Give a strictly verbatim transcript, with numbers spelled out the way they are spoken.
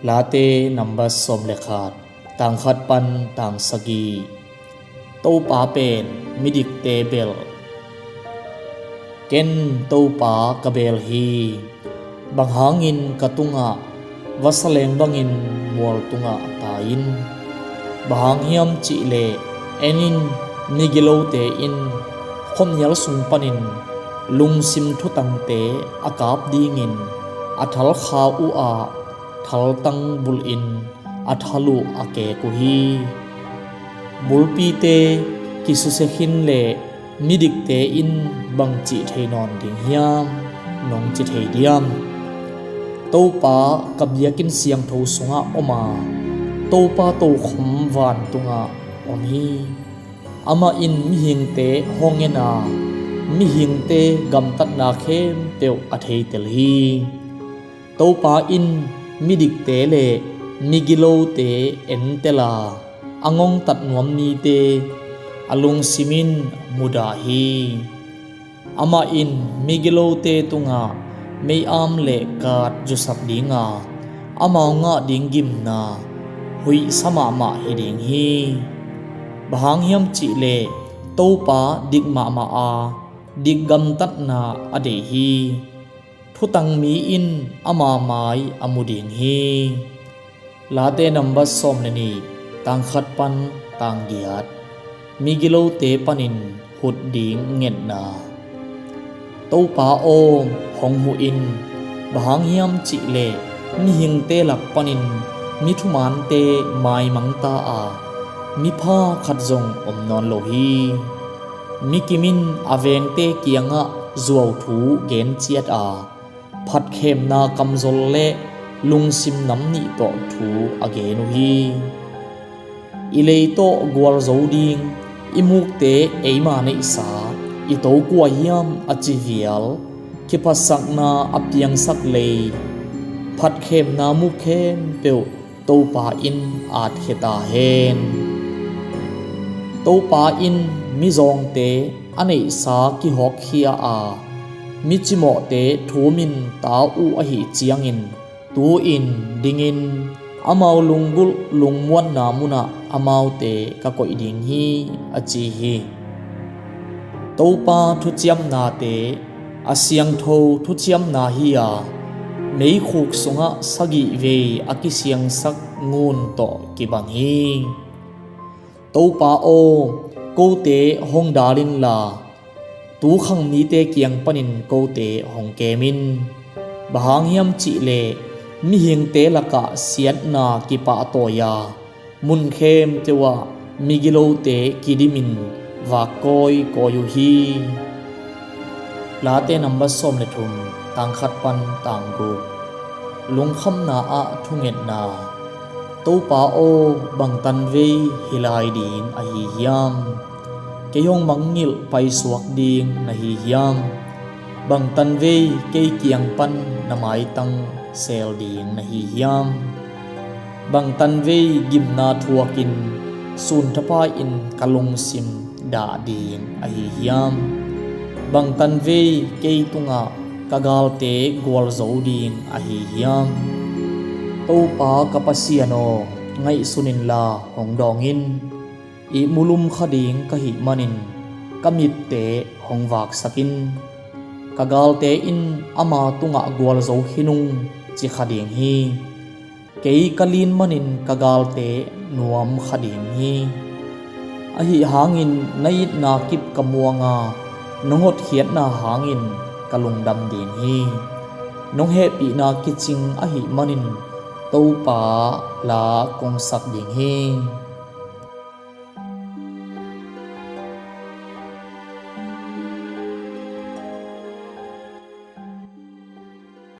Late number sawm le khat, tang khat pan tang sagih. Topa pen midikte belh. Ken Topa ka belh hi. Bang hangin ka tungah vasa leng bangin mual tungah tai in? Bang hang hiam cih leh en in, migilote in khuamial sung panin lungsim thutangte a kap dingin a thalkha uhah thaltang bulhin a thal uh a keek uh hi. Bulpite kisusia khin leh midikte in bang cih thei nawn ding hiam? Nong ci thei diam? Topa ka biakinn siangtho sungah om a, Topa tokhom vantungah om hi. Amah in mihingte hong en a, mihingte gamtatna khempeuh a theitel hi. Topa in midikte le migilote entel a, a ngongtat nuam mite a lungsim in mudah hi. Amah in migilote tungah mei-am le kat zusak ding a, amau ngah ding gimna huihsa mahmah hi ding hi. Bang hang hiam cih leh Topa dik mahmah a, dik gamtatna a deih hi. Thutang mi in ama mai a mu ding hi. Late number sawm le nih, tang khat pan tang giat. Migilote panin hut ding ngetna. Topa aw, hong huh in. Bang hang hiam cih leh mihingte lak panin mi thumante maimang ta a, mipha khat zong om nawn lo hi. Mi kim in a vengte kiangah zuauthu gen ciat a, phatkhemna kamzol le lungsim nam nih tawh thu a gen uh hi. I lei tawh gualzo ding, i mukte eima neihsa, i to kua hiam a ci vial, kiphatsakna a piangsak lei, phatkhemna muk khempeuh Topa in atkhia ta hen. Topa in mizawngte a neihsa kihawkkhia a, mi cimawhte thumin ta uh ahih ciangin, tu-in dingin amau lunggulh lungmuanna munah amaute ka koih ding hi, a ci hi. Topa thuciamnate a siangtho thuciamna hi a, meikhuk sungah sagih vei a kisiangsak ngun tawh kibang hi. Topa aw, kote hong dal inla, tukhang mite kiang panin kote hong kem in. Bang hang hiam cih leh mihingte lakah siatna kipahtawi a, mun khempeuh ah migilote kidimin vak kawikawi uh hi. Late number sawm le thum, tang khat pan tang guk. Lungkhamna ah thungetna. Topa aw, bang tanvei hi lai ding ahi hiam? Kei hong mangngilh paisuak ding na hi hiam? Bang tanvei kei kiang pan na maitang sel ding na hi hiam? Bang tanvei gimna thuakin sunthapai-in ka lungsim dah ding ahi hiam? Bang tanvei kei tungah ka galte gualzo ding ahi hiam? Topa ka Pasian aw, ngaihsun inla hong dawng in. Ihmulum kha ding ka hih manin ka mitte hong vaksak in. Ka galte in ama tungah gualzo khin ung, ci kha ding hi. Kei ka lin manin ka galte nuam kha ding hi. Ahi hangin na itna kip ka muang a, nong hotkhiatna hangin ka lungdam ding hi. Nong hehpihna kicing ahih manin Topa la kong sak ding hi.